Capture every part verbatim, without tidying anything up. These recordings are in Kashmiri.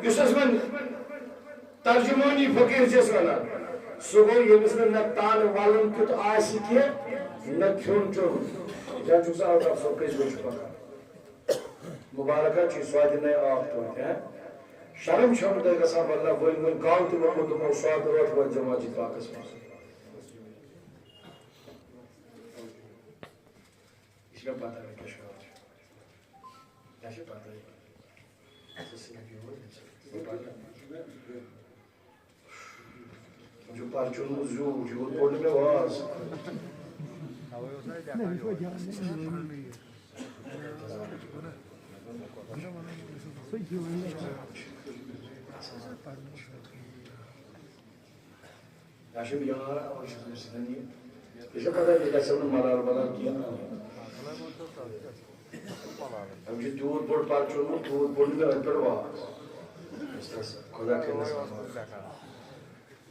یُس اَسہِ وۄنۍ ترجمٲنی فقیٖر چھِ أسۍ وَنان، سُہ گوٚو ییٚمِس نہٕ نہ تَن وَلُن تیُتھ آسہِ کینٛہہ، نہ کھیوٚن چیوٚن۔ زَن چھُکھ ژٕ آوُٹ آف سورس، کٔژِ بجہِ چھُ پَکان؟ مُبارکہ چھُے، سۄ تہِ نَے آف توتہِ، ہہ؟ شرم چھَم تۄہہِ گژھان، واللہ، وۄنۍ، وۄنۍ کالہٕ تہِ ووٚنمُت دوٚپمو، سۄ تہِ روٚٹ وۄنۍ جماعت جی پاکَس منٛز۔ یہِ چھِ مےٚ پَتہ، مےٚ کیٛاہ چھُ کَرُن۔ مےٚ چھِ پَتہ یہِ۔ ژٕ سِنِپ یور، ژٕ پَتہ۔ وۄنۍ چھُ پَرچُن زیوٗٹھ، یوٗت پوٚر نہٕ مےٚ واز۔ مےٚ چھُ یار، اَوَے چھُس بہٕ أمِس سۭتۍ یہِ۔ یہِ چھےٚ پَتہ، یہِ گژھِ نہٕ مَلال وَلال کینٛہہ۔ أمۍ چھُ تیوٗت بوٚڑ پَرٕ چوٚنمُت، تیوٗت بوٚڑ نہٕ مےٚ أتھۍ پٮ۪ٹھ واز۔ خۄدا کٔرِنَس،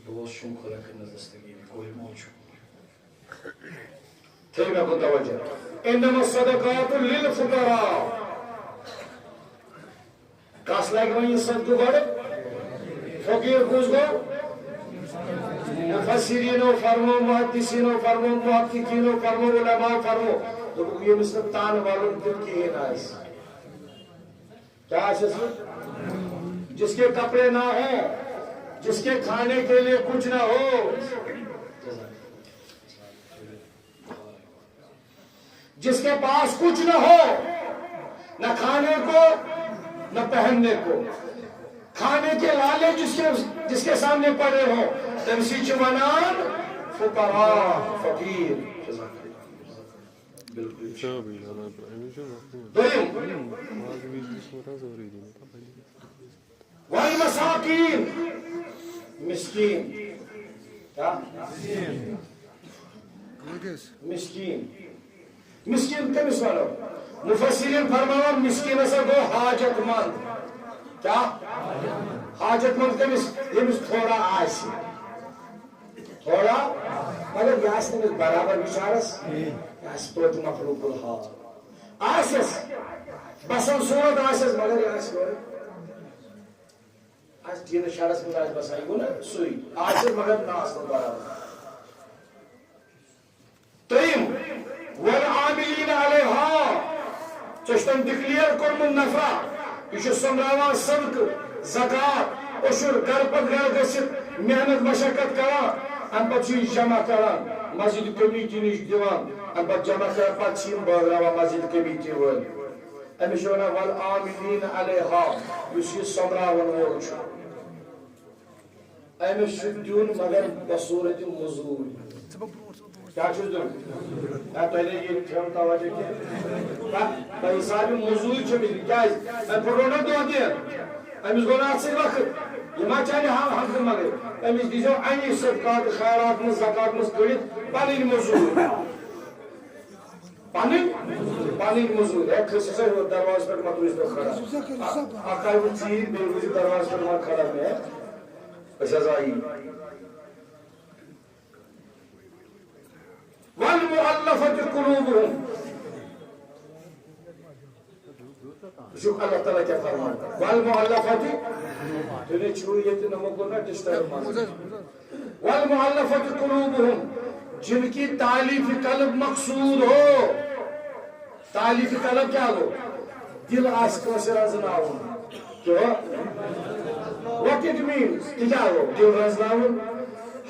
بہٕ اوسُس خۄدا کٔرِنَس دستگیٖر، کورِ مول چھُ۔ تھٲیِو مےٚ کُن توجہ۔ انما الصدقات للفقراء۔ کس لگہِ وۄنۍ یہِ صدقہٕ گۄڈٕ؟ فقیٖر کُس گوٚو؟ مفسریٖنو فرمو، محدثیٖنو فرمو، محققیٖنو فرمو، علماء فرمو۔ دوٚپُکھ، ییٚمِس نہٕ تن ولُن تیُتھ کِہیٖنۍ آسہِ۔ کیٛاہ آسٮ۪س نہٕ؟ جس کے کپڑے نہ ہوں، جس کے کھانے کے لیے کچھ نہ ہو۔ جس کے پاس کچھ نہ ہو، نہ کھانے کو، نہ پہننے کو، کھانے کے لالے جس کے، جس کے سامنے پڑے ہو، تٔمِس چھِ وَنان فقراء، فقیٖر۔ بالکل۔ دوٚیِم۔ والمساکین، مسکین۔ کیا؟ مسکین۔ مسکین کٔمِس وَنو؟ مفسرین فرماوان، مسکین ہسا گوٚو حاجت مند۔ کیا؟ حاجت مند کٔمِس؟ ییٚمِس تھوڑا آسہِ۔ تھوڑا، مگر یہِ آسہِ نہٕ أمِس برابر بِچارس، یہِ آسہِ توتہِ مخلوق الحال۔ آسٮ۪س، بسن صورت آسٮ۪س، مگر یہِ آسہِ یورٕ۔ آسہِ ٹیٖنہٕ شَڈَس منٛز آسہِ بَسان، یہِ گوٚو نا سُے۔ آسہِ مگر نہٕ آسنَس برابر۔ ترٛیٚیِم، والعاملین علیہا، ژےٚ چھُ تٔمۍ ڈکلیئر کوٚرمُت نفع، یہِ چھُ سۄمبراوان صدقہٕ، زکوٰۃ، عشر، گرٕ پتہٕ گرٕ گٔژھِتھ محنت مشقت کران، اَمہِ پتہٕ چھُ یہِ جمع کران، مسجد کمیٹی نِش دِوان، اَمہِ پتہٕ جمع کران، پتہٕ چھِ یِم بٲگراوان مسجد کمیٹی وٲلۍ۔ أمِس چھِ وَنان والعاملین علیہا، یُس یہِ سۄمبراوَن وول چھُ۔ أمِس چھُ دیُن مگر بصوٗرتِ مٔزوٗرۍ۔ کیٛاہ چھُس دیُن؟ نہ، تۄہہِ نے یہِ تھٲوٕم توجہ کینٛہہ۔ نہ، بحسابِ مٔزوٗرۍ چھُ أمِس دیُن۔ کیٛازِ؟ أمۍ پھٕٹرو نہ دۄہ دِتھ۔ أمِس گوٚو نہٕ اَتھ سۭتۍ وقت۔ یہِ ما چلہِ ہم-، ہمسہٕ مگر۔ أمِس دیٖزیو اَمی صدقات، خیرات منٛز، زکوٰۃ منٛز کٔڑِتھ پَنٕنۍ مٔزوٗرۍ۔ پنٕنۍ، پنٕنۍ مٔزوٗرۍ۔ ہے، کھٔسِو سا یور دروازس پٮ۪ٹھ، مہ روٗزِو کھڑا۔ اکھ آیہِ وۄنۍ ژیٖرۍ، بیٚیہِ روٗزِو دروازس پٮ۪ٹھ مہ کھڑا مےٚ۔ أسۍ حظ آیی۔ والمؤلفة قلوبهم۔ وٕچھِو اللہ تعالیٰ کیٛاہ فرماوان۔ والمؤلفة، تُہۍ نے چھِو ییٚتہِ نمو کوٚر نا ڈسٹرب منٛز۔ والمؤلفة قلوبهم، جن کی تالیف قلب مقصود ہو۔ تالیف قلب کیٛاہ گوٚو؟ دِل آسہِ کٲنٛسہِ رزناوُن۔ کیٛاہ؟ What it means؟ تہِ کیٛاہ گوٚو؟ دِل رزناوُن۔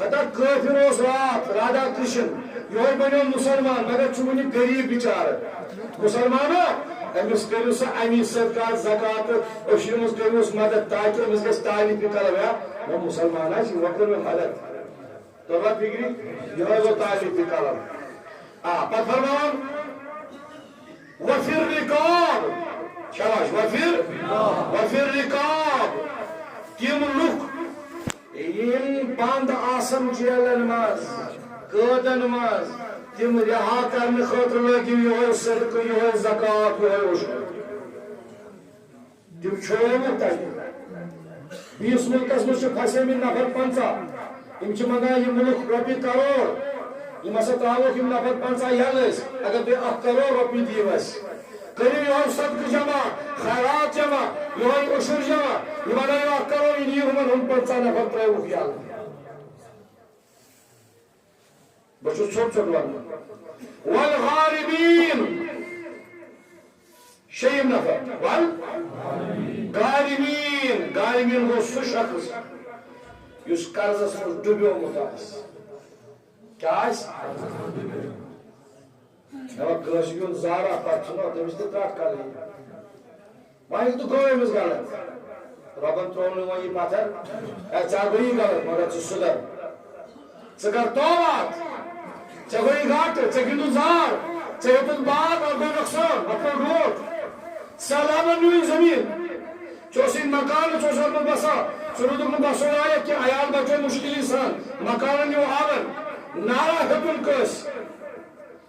ہتا کٲفِر اوس راتھ، رادھا کرشن، یِہوٚے بنیو مُسلمان، مگر چھُ وُنہِ غریٖب بِچارٕ۔ مُسلمانو، أمِس کٔرِو سا اَمی صدقات، زکوٰۃ، عشرِ منٛز کٔرِوس مدد، تاکہِ أمِس گژھِ تالیف قلب۔ یا، نہ، مُسلمان حظ، یِمو کٔر مےٚ مدد۔ توٚروا فِکرِ؟ یِہوٚے گوٚو تالیف قلب۔ آ، پتہٕ فرماوان، وفی الرقاب، شاباش، وفی، وفی الرقاب، تِم لُکھ، یِم بند آسن جیلن منٛز، قٲدن منٛز، تِم رہا کرنہٕ خٲطرٕ لٲگِو یِہوٚے صدقہٕ، یِہوٚے زکوٰۃ، یِہوٚے عشر۔ تِم چھوڑو نہٕ تَتہِ۔ بیٚیِس مُلکَس منٛز چھِ پھسیمٕتۍ نفر پنٛژاہ۔ یِم چھِ منٛگان یہِ مُلک رۄپیہِ کَرور۔ یِم ہسا ترٛاووکھ یِم نفر پنٛژاہ یَلہٕ أسۍ۔ اگر تُہۍ اَکھ کَرور رۄپیہِ دِیِو اَسہِ، کٔرِو یِہوٚے صدقہٕ جمع، خیرات جمع، یِہوٚے عشر جمع۔ یہِ بنٲیِو اکھ کروڑ، یہِ نِیِو ہُمن ہُم پنٛژاہ نفر، ترٛٲیوُکھ یَلہٕ۔ بہٕ چھُس ژھوٚٹ ژھوٚٹ وَنان۔ والغارمین، شیٚیِم نفر، والغارمین، غارمین گوٚو سُہ شخص یُس قرضس منٛز ڈُبیومُت آسہِ۔ کیٛاہ آسہِ؟ مےٚ وَن کٲنٛسہِ ہُنٛد زارا، پَتہٕ ژھٕنو تٔمِس تہِ ترٛٹھ کَرٕنۍ۔ وۄنۍ ییٚلہِ تہٕ گوٚو أمِس غلط، رۄبَن ترٛوو نہٕ وۄنۍ یہِ پَتھر، اے، ژےٚ گوٚوُے غلط، مگر ژٕ سُدھر۔ ژٕ کر توبہ، ژےٚ گوٚوُے گاٹہٕ، ژےٚ گِنٛدُن زار، ژےٚ ہیوٚتُتھ باغ، اَتھ گوٚو نۄقصان، اَتھ پیوٚو ڈوٹھ۔ سہلابَن نیوٗ یہِ زٔمیٖن، ژےٚ اوسُے مکان، ژٕ اوسُکھ اَتھ منٛز بَسان، ژٕ روٗدُکھ نہٕ بَسُن لایق کینٛہہ، عیال بَچوو مُشکِلی سان، مکانَن نیوٗ آبَن، نارا ہیوٚتُن کٲنٛسہِ۔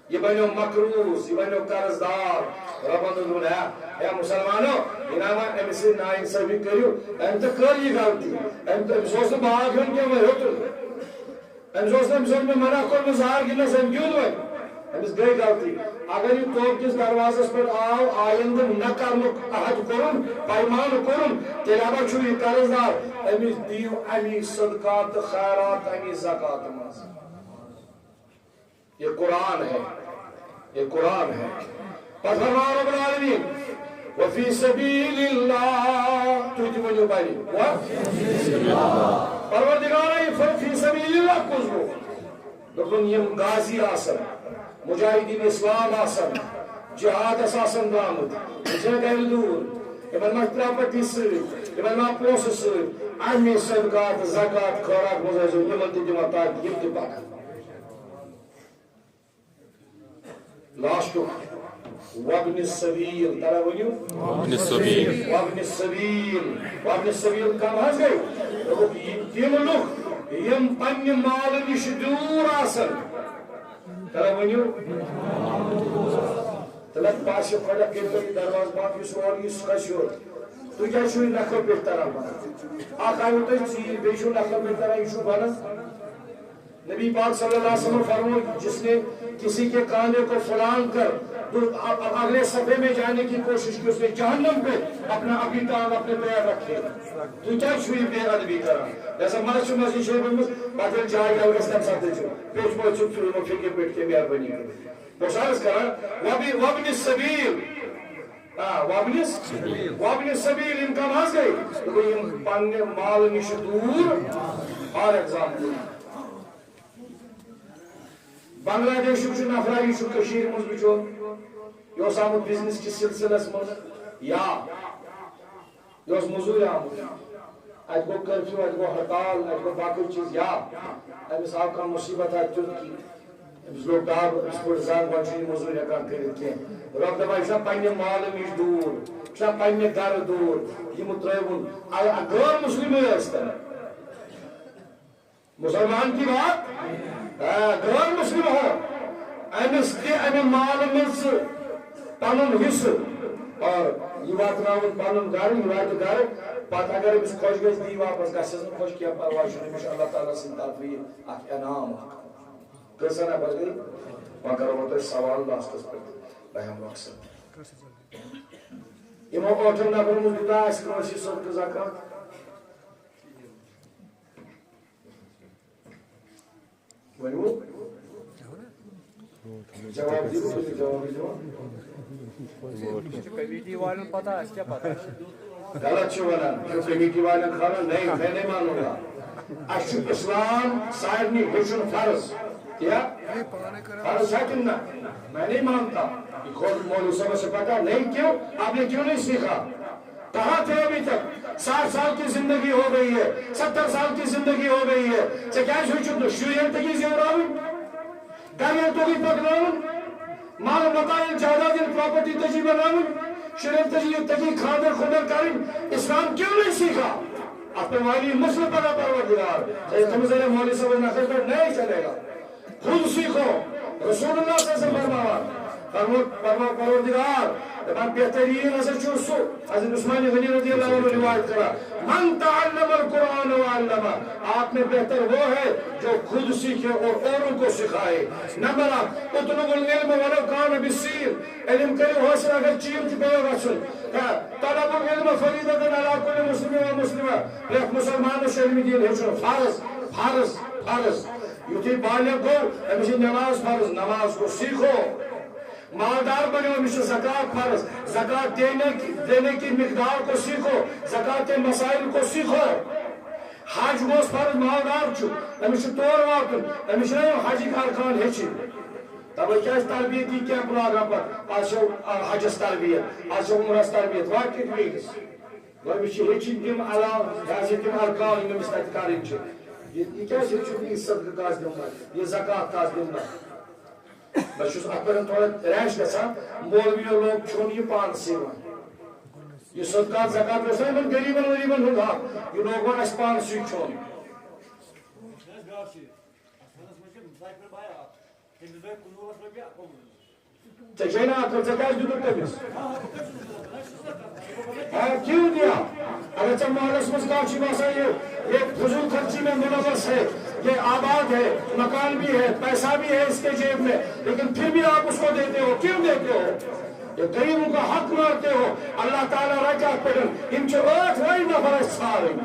یہِ بنیو مقروض، یہِ بنیو قرض دار۔ رۄبن دوٚپ دوٚپُن، ہے، ہے مسلمانو، یہِ نہ وۄنۍ أمِس سۭتۍ ناانصٲفی کٔرِو، أمۍ تہِ کٔر یہِ غلطی۔ أمۍ تہِ، أمِس اوس نہٕ باغ ہیوٚن کینٛہہ، وۄنۍ ہیوٚتُن۔ أمِس اوس نہٕ، أمِس اوس مےٚ منع کوٚرمُت زار گِنٛدنس، أمۍ گیُنٛد وۄنۍ۔ أمِس گٔے غلطی۔ اگر یہِ توبہٕ کِس دروازس پٮ۪ٹھ آو، آیندٕ نہ کرنُک عہد کوٚرُن، پیمانہٕ کوٚرُن، تیٚلہِ ہبا چھُ یہِ قرض دار۔ أمِس دِیِو اَمی صدقات تہٕ خیرات، اَمی زکات منٛز۔ یہ قرآن ہے، یہ قرآن ہے۔ پتہٕ فرماو رب العالمین، وفی سبیل اللہ، تُہۍ تہِ ؤنِو بَنہِ، و-، پروردگارا، یہِ فی سبیل اللہ کُس گوٚو؟ دوٚپُن، یِم غازی آسن، مجاہدین اسلام آسن، جہادس آسن درٛامٕتۍ، یِم چھِنہ گرِ دوٗر، یِمن ما ترٛاو پتہٕ یہِ سۭتۍ، یِمن ما پونٛسہٕ سۭتۍ، اَمی صدقات، زکات، خٲرات منٛز ٲسۍزیو یِمن تہِ دِوان تاکہِ یِم تہِ پکن۔ لاسٹُک، وابن السبیل، ترا ؤنِو؟ وابن السبیل۔ وابن السبیل، وابن السبیل کم حظ گٔے؟ دوٚپُکھ، یہِ تِم لُکھ یِم پننہِ مالہٕ نِش دوٗر آسن۔ ترا ؤنِو؟ تلک پاسہِ خۄدا کٔرۍ تو یہِ دروازٕ بنٛد، یُس اورٕ یُس کھسہِ یورٕ۔ تُہۍ کیٛازِ چھِو یہِ نکھو پٮ۪ٹھ تران پتہٕ؟ اکھ آیوٕ تۄہہِ ژیٖرۍ، بیٚیہِ چھِو نکھو پٮ۪ٹھ تران، یہِ چھُو بنان۔ نبی پاک صلی اللہ علیہ وسلم فرمود، جس نے کسی کے کاندھے کو فلان کر دو-، ا-، ا-، اگلے صفے میں جانے کی کوشش کی، اس نے جہنم پہ اپنا ابھی ٹانگ اپنے پیر رکھے۔ تو کیا چھوئی بے ادبی کرا؟ جیسا مرد چھو مسجد شریف میں، بدل جائے یا اس کا ساتھ جو۔ پیش میں چھو چھو مفی کے پیٹ کے مہربانی کرے۔ بہت سارس کرا، وابن، وابن السبیل۔ آ، وابن السبیل۔ وابن السبیل، یِم کم حظ گٔے؟ دوٚپُن، یِم پننہِ مالہٕ نِش دوٗر۔ For example، بنگلہ دیشُک چھُ نفرا، یہِ چھُ کٔشیٖرِ منٛز بِچور۔ یہِ اوس آمُت بزنس کِس سلسلس منٛز، یا یہِ اوس موٚزوٗرِ آمُت۔ اَتہِ گوٚو کرفیو، اَتہِ گوٚو ہڑتال، اَتہِ گوٚو باقٕے چیٖز، یا أمِس آو کانٛہہ مُصیٖبت آو تیُتھ کہِ أمِس لوٚگ دَب، أمِس پھٔٹ زنٛگ، وۄنۍ چھُنہٕ یہِ موٚزوٗرۍ ہٮ۪کان کٔرِتھ کینٛہہ۔ رۄب دَپان، یہِ چھُنہ پننہِ مالہٕ نِش دوٗر، یہِ چھُنہ پننہِ گرٕ دوٗر، یِمہٕ ترٛٲوُن۔ اَ-، اَ-، غٲر مُسلِمٕے ٲسۍ تَن۔ مسلمان کی بات، آ، غٲر مُسلِم ہو، أمِس تہِ اَمہِ مالہٕ منٛز پَنُن حصہٕ، اور یہِ واتناوُن پَنُن گرٕ، یہِ واتہِ گرٕ، پَتہٕ اگر أمِس خۄش گژھِ، دِیہِ واپس، گژھٮ۪س نہٕ خۄش کینٛہہ، پَرواے چھُنہٕ، أمِس چھُ اللہ تعالیٰ سٕنٛدِ طرفہٕ یہِ اَکھ انعام اَکھ۔ کٔژَن نفر گٔے؟ وۄنۍ کَرو بہٕ تۄہہِ سوال لاسٹَس پٮ۪ٹھ، بہٕ ہٮ۪مہٕ مۄخصر۔ یِمو ٲٹھَن نفرَن منٛز دیُتا اَسہِ کٲنٛسہِ صدقہٕ زکات؟ ؤنِو۔ جواب دِیِو، تُہۍ چھِو جواب دِوان۔ کمیٹی والٮ۪ن پتہ، اَسہِ کیٛاہ پتہ؟ غلط چھِ وَنان، یہِ چھُ کمیٹی والٮ۪ن کھالان، نہیں، میں نہیں مانوں گا۔ اَسہِ چھُ اسلام سارنٕے ہیٚچھُن فرض۔ کیا؟ فرض ہے کِنہٕ نہ؟ میں نہیں مانتا۔ یہ خود مولوی صاحب سے پتہ نہیں، کیوں؟ آپ نے کیوں نہیں سیکھا؟ کہاں تھے ابھی تک؟ ساٹھ سال کی زندگی ہو گئی ہے، ستر سال کی زندگی ہو گئی ہے۔ ژےٚ کیٛازِ ہیوٚچھُتھ نہٕ شُرٮ۪ن تہِ یہِ زیوراوٕنۍ؟ گرِ ییٚلہِ توٚگُے پکناوُن، مال متاع ییٚلہِ جائیداد ییٚلہِ پراپرٹی تٔجی بناوٕنۍ، شُرٮ۪ن تٔجی یہِ تٔجی خانٛدر خُنٛدر کرٕنۍ، اسلام کیوں نہیں سیکھا؟ اپنے والی مسلم پڑا پروردگار۔ تم ذرا مولوی صاحب نفر پر نہیں چلے گا۔ خود سیکھو۔ رسول اللہ صلی اللہ علیہ وسلم فرماوان، پرور-، پرور-، پروردگار، دپان بہترین ہسا چھُ سُہ، حضرت عثمان غنی رضی اللہ عنہ روایت کران، "من تعلم القرآن وعلمہ"، آپ میں بہتر وہ ہے جو خود سیکھے اور اوروں کو سکھائے۔ نمبر اکھ، "اطلب العلم ولو کان بالصین"، علم کٔرِو حٲصِل اگر چیٖن تہِ پیٚیو گژھُن۔ ہاں، "طلب العلم فریضۃ علی کل مسلم و مسلمہ"، پرٛٮ۪تھ مُسلمانس چھُ علمِ دین ہیٚچھُن فرض، فرض، فرض۔ یُتھُے بالغ گوٚو، أمِس چھِ نماز فرض، نماز کو سیکھو۔ مالدار بنو، أمِس چھِ زکوٰۃ فرض، زکوٰۃ دینے کی، دینے کی مقدار کو سیکھو، زکوٰۃ کے مسائل کو سیکھو۔ حج گوٚژھ فرض، مالدار چھُ، أمِس چھُ تور واتُن، أمِس چھِنہ یِم حجٕکۍ ارکان ہیٚچھِنۍ۔ تَوَے کیٛازِ تربیتی کیمپ لاگان پتہٕ؟ آز چھِ، آ، حجس تربیت، آز چھِ عمرس تربیت، what it means؟ گۄڈٕ أمِس چھِ ہیٚچھِنۍ تِم علاوٕ، یہِ ہسا تِم ارکان یِم أمِس تَتہِ کَرٕنۍ چھِ۔ یہِ، یہِ کیٛازِ ہیٚچھِو نہٕ یہِ صدقہٕ کَس دیُن؟ یہِ زکوٰۃ کَس دیُن؟ بہٕ چھُس اَتھ پٮ۪ٹھ تھوڑا ریش گژھان، مولویو لوگ چھُنہٕ یہِ پانسٕے وۄنۍ۔ یہِ صدقات زکات اوس نا یِمن غریٖبن ؤریٖبن ہُنٛد حق، یہِ لوگ وۄنۍ اَسہِ پانسٕے کھیوٚن۔ ژےٚ چھے نا عقل، ژےٚ کیٛازِ دیُتُتھ تٔمِس؟ ہاں، کیوں دیا؟ اگر ژےٚ محلس منٛز کانٛہہ چھُے باسان، یہ، یہ فضول خرچی میں ملوث ہے، یہ آباد ہے، مکان بھی ہے، پیسہ بھی ہے اس کے جیب میں، لیکن پھر بھی آپ اس کو دیتے ہو، کیوں دیتے ہو؟ یہ غریبوں کا حق مارتے ہو۔ اللہ تعالیٰ رکھ اَتھ پٮ۪ٹھ، یِم چھِ ٲٹھ وَے نفر اَسہِ ژھانٛڈٕنۍ۔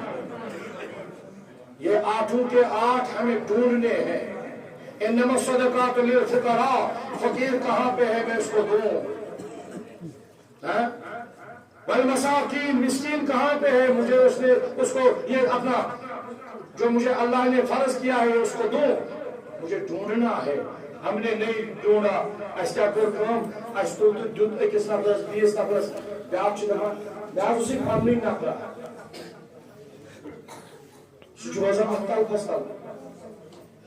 یہ آٹھوں کے آٹھ ہمیں ڈھونڈنے ہیں۔ انما الصدقات للفقراء، فقیر کہاں پہ ہے، میں اس کو دوں؟ ہاں؟ والمساکین، مسکین کہاں پہ ہے، مجھے اس نے، اس کو یہ اپنا، جو مجھے اللہ نے فرض کیا ہے، اس کو دوں۔ مجھے ڈھونڈنا ہے، ہم نے نہیں ڈھونڈا۔ اَسہِ کیٛاہ کٔر کٲم؟ اَسہِ تُل تہٕ دیُت أکِس نفرس، بیٚیِس نفرس، بیٛاکھ چھُ دَپان، مےٚ حظ اوس یہِ پننُے نفرا۔ سُہ چھُ روزان اَتھ تلفَس تَل۔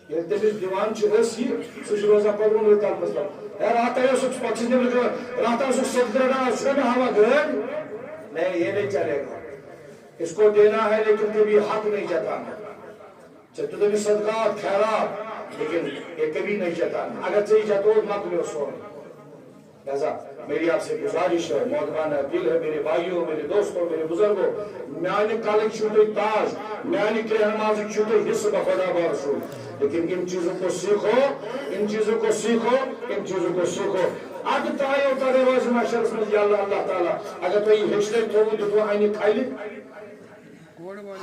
ییٚلہِ تٔمِس دِوان چھِ أسۍ یہِ، سُہ چھُ روزان پَتہٕ وُنہِ تلفَس تَل۔ ہے، راتھا اوسُکھ پَتہٕ چھِس نٮ۪برٕ کَران، راتھا اوسُکھ سیٚکہِ رَٹان، آز چھُنہ مےٚ ہاوان گٲڑۍ؟ نہیں، یہ نہیں چلے گا۔ اس کو دینا ہے، لیکن کبھی حق نہیں جتانا۔ ژےٚ دیُت أمِس صدقات، خیرات، لیکن یہ کبھی نہیں جتانا۔ اگر ژےٚ یہِ جتووُتھ، مۄکلیو سورُے۔ لہذا میری آپ سے گزارش ہے، محترمانہ دل ہے، میرے بھائیوں، میرے دوستوں، میرے بزرگوں، میانہِ کلٕکۍ چھِو تُہۍ تاج، میانہِ کرٛیٚہن منٛزٕکۍ چھِو تُہۍ حصہٕ بخدا بارسو۔ لیکن ان چیزوں کو سیکھو، ان چیزوں کو سیکھو، ان چیزوں کو سیکھو۔ اَدٕ ترٛایو تۄہہِ روزِ محشرس منٛز یلہٕ اللہ تعالیٰ۔ اگر تۄہہِ یہِ ہیٚچھنٲوِتھ تھوٚوُ، دیُتوُ اَنہِ کھلہِ،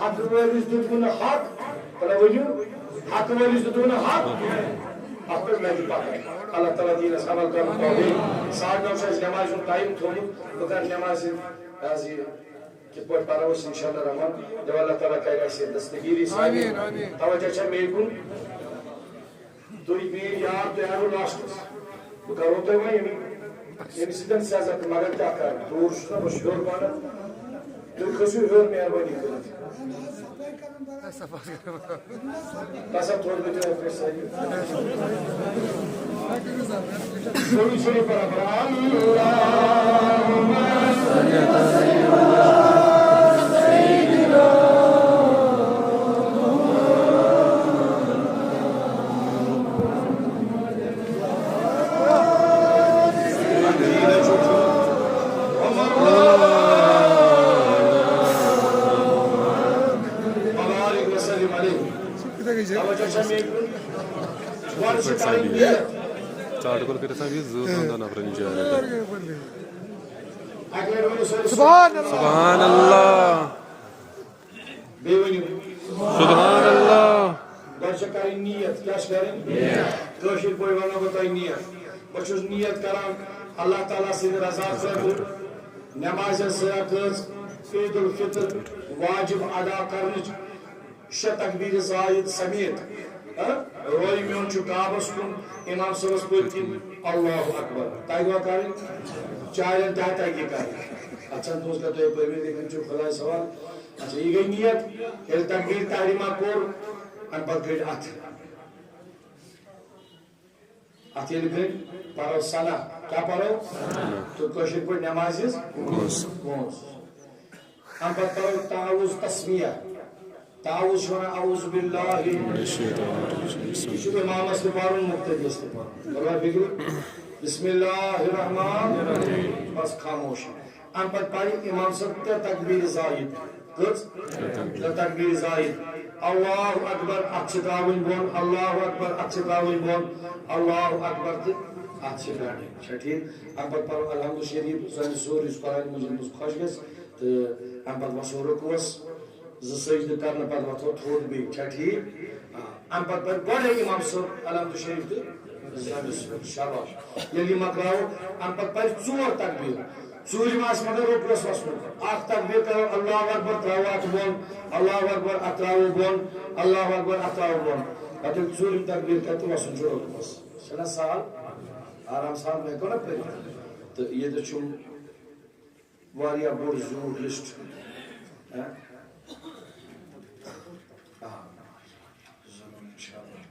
حق وٲلِس دیُتوُ نہٕ حق، تَلہ ؤنِو، حق وٲلِس دیُتوُ نہٕ حق، اَتھ پٮ۪ٹھ لَگہِ پَتہ۔ اللہ تعالیٰ دِیِن اَسہِ عمل کَرُن توفیٖق۔ ساڑٕ نَو چھُ اَسہِ نٮ۪مازِ ہُنٛد ٹایم تھوٚومُت، بہٕ کَرٕ نٮ۪مازِ حظ یہِ کِتھ پٲٹھۍ پَرو أسۍ، اِنشاءاللہ رحمان، دِیِو اللہ تعالیٰ کَرِ اَسہِ دٔستگیٖری سارنٕے۔ آمیٖن، آمیٖن۔ توجہ چھا مے کُن؟ تُہۍ میٲنۍ یار، تُہۍ آیوٕ لاسٹس۔ بہٕ کرو تۄہہِ وۄنۍ ییٚمہِ، ییٚمہِ سۭتۍ سٮ۪زر تہٕ مگر کیٛاہ کرٕ؟ دوٗر چھُس نہ بہٕ، چھُس ہیوٚر پہنتھ۔ تُہۍ کھٔسِو ہیوٚر مہربٲنی کٔرِتھ۔ بس اب تھوڑ بہت اور کر سکتے۔ تھوڑی سی برابر۔ اللہم صلی علی سیدنا ژاٹہٕ کُل کٔرِتھ سا بیٚیہِ زٕ دۄن دۄن نفرن ہٕنٛز جاے۔ سبحان اللہ۔ سبحان اللہ۔ بیٚیہِ ؤنِو۔ سبحان اللہ۔ گۄڈٕ چھِ کَرٕنۍ نیت۔ کیٛاہ چھِ کَرٕنۍ؟ کٲشِر پٲٹھۍ وَنو بہٕ تۄہہِ نیت۔ بہٕ چھُس نیت کَران اللہ تعالیٰ سٕنٛدِ رضا خٲطرٕ نٮ۪مازِ زٕ رکٲژ عید الفطر واجب ادا کرنٕچ، شےٚ تکبیرِ زاید سمیت۔ ہاں؟ روے میون چھُ کعبس کُن، امام صٲبس پٔتۍ کِنۍ، اللہ اکبر۔ تۄہہِ گوا کرٕنۍ؟ چارٮ۪ن تہِ ہا تگہِ کرٕنۍ۔ اَتھ چھَنہٕ تُہٕنٛز کَتھ، تۄہہِ پٔرمٕتۍ لیکھمٕتۍ چھِو خۄداے سوال۔ اچھا، یہِ گٔے نیت۔ ییٚلہِ تکبیر تحریمہ کوٚر، اَمہِ پتہٕ گٔے اَتھٕ۔ اَتھ ییٚلہِ گٔے، پَرو ثنا۔ کیٛاہ پَرو؟ تہٕ کٲشِر پٲٹھۍ نٮ۪مازِ ہٕنٛز پونٛسہٕ۔ اَمہِ پَتہٕ پَرو تعوذ تسمیہ۔ تعوذ چھِ وَنان اعوذ باللہ۔ یہِ چھُ اِمامَس تہِ پَرُن، مُقتدیَس تہِ پَرُن۔ بَرابر فِکرِ؟ بسم اللہ الرحمن الرحیم۔ بس خاموش۔ اَمہِ پتہٕ پرِ امام صٲب ترٛےٚ تکبیٖر زایِد۔ کٔژ؟ ترٛےٚ تکبیٖر زایِد۔ اللہ اکبر، اَتھٕ چھِ ترٛاوٕنۍ بۄن، اللہ اکبر، اَتھٕ چھِ ترٛاوٕنۍ بۄن، اللہ اکبر تہٕ اَتھٕ چھِ کڑٕنۍ۔ چھا ٹھیٖک؟ اَمہِ پتہٕ پرو الحمد شریف، سانہِ سورُے یُس قرآن مجید منٛز خۄش گژھِ، تہٕ اَمہِ پتہٕ وَسو رُکوٗعس۔ زٕ سجدٕ کرنہٕ پتہٕ وۄتھو تھوٚد بیٚیہِ، چھا ٹھیٖک؟ آ، اَمہِ پتہٕ پرِ گۄڈَے امام صٲب الحمد شریف تہٕ زَمِس پٮ۪ٹھ، شاباش۔ ییٚلہِ یہِ مۄکلاوو، اَمہِ پتہٕ پرِ ژور تکبیٖر۔ ژوٗرِم آسہِ مگر رُکوٗعس وَسنُک۔ اکھ تکبیٖر کرو اللہ اکبر، ترٛاوو اَتھ بۄن، اللہ اکبر، اَتھ ترٛاوو بۄن، اللہ اکبر، اَتھ ترٛاوو بۄن۔ پتہٕ ییٚلہِ ژوٗرِم تکبیٖر کرِ تہٕ وَسُن چھُ رُکوٗعس۔ چھُنہ سہل؟ آرام سان ہٮ۪کو نہ پٔرِتھ۔ تہٕ ییٚتٮ۪تھ چھُم واریاہ بوٚڑ زیوٗٹھ لسٹ۔ ہہ؟ آ، ضروٗر، انشاءاللہ۔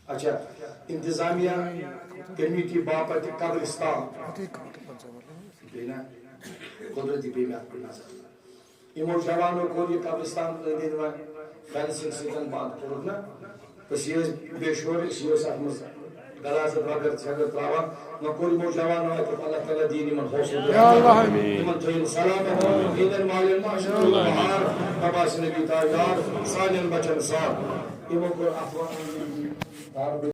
اچھا، انتظامیہ کمیٹی باپتھ قبرستان۔ بیٚیہِ نہ، قدرتی پیٚیہِ مےٚ اَتھ کُن نظر۔ یِمو جوانو کوٚر یہِ قبرستان أنٛدۍ أنٛدۍ وۄنۍ فینسنگ سۭتۍ بنٛد، کوٚرُکھ نہ؟ أسۍ ٲسۍ بے شور، أسۍ ٲسۍ اَتھ منٛز غلاظت وغٲرٕ ژھٮ۪غر ترٛاوان، وۄنۍ کوٚر یِمو جوانو اَتٮ۪تھ، اللہ تعالیٰ دِیِن یِمن حوصلہٕ۔ یا اللہ، آمیٖن۔ یِمن تھٲیِن سلامت، یِمن عیٖدن والٮ۪ن ما آسہِ بہار، بابا آسہِ نبی تاجدار، سانٮ۪ن بچن ساتھ۔ یِمو کوٚر اَتھ وۄنۍ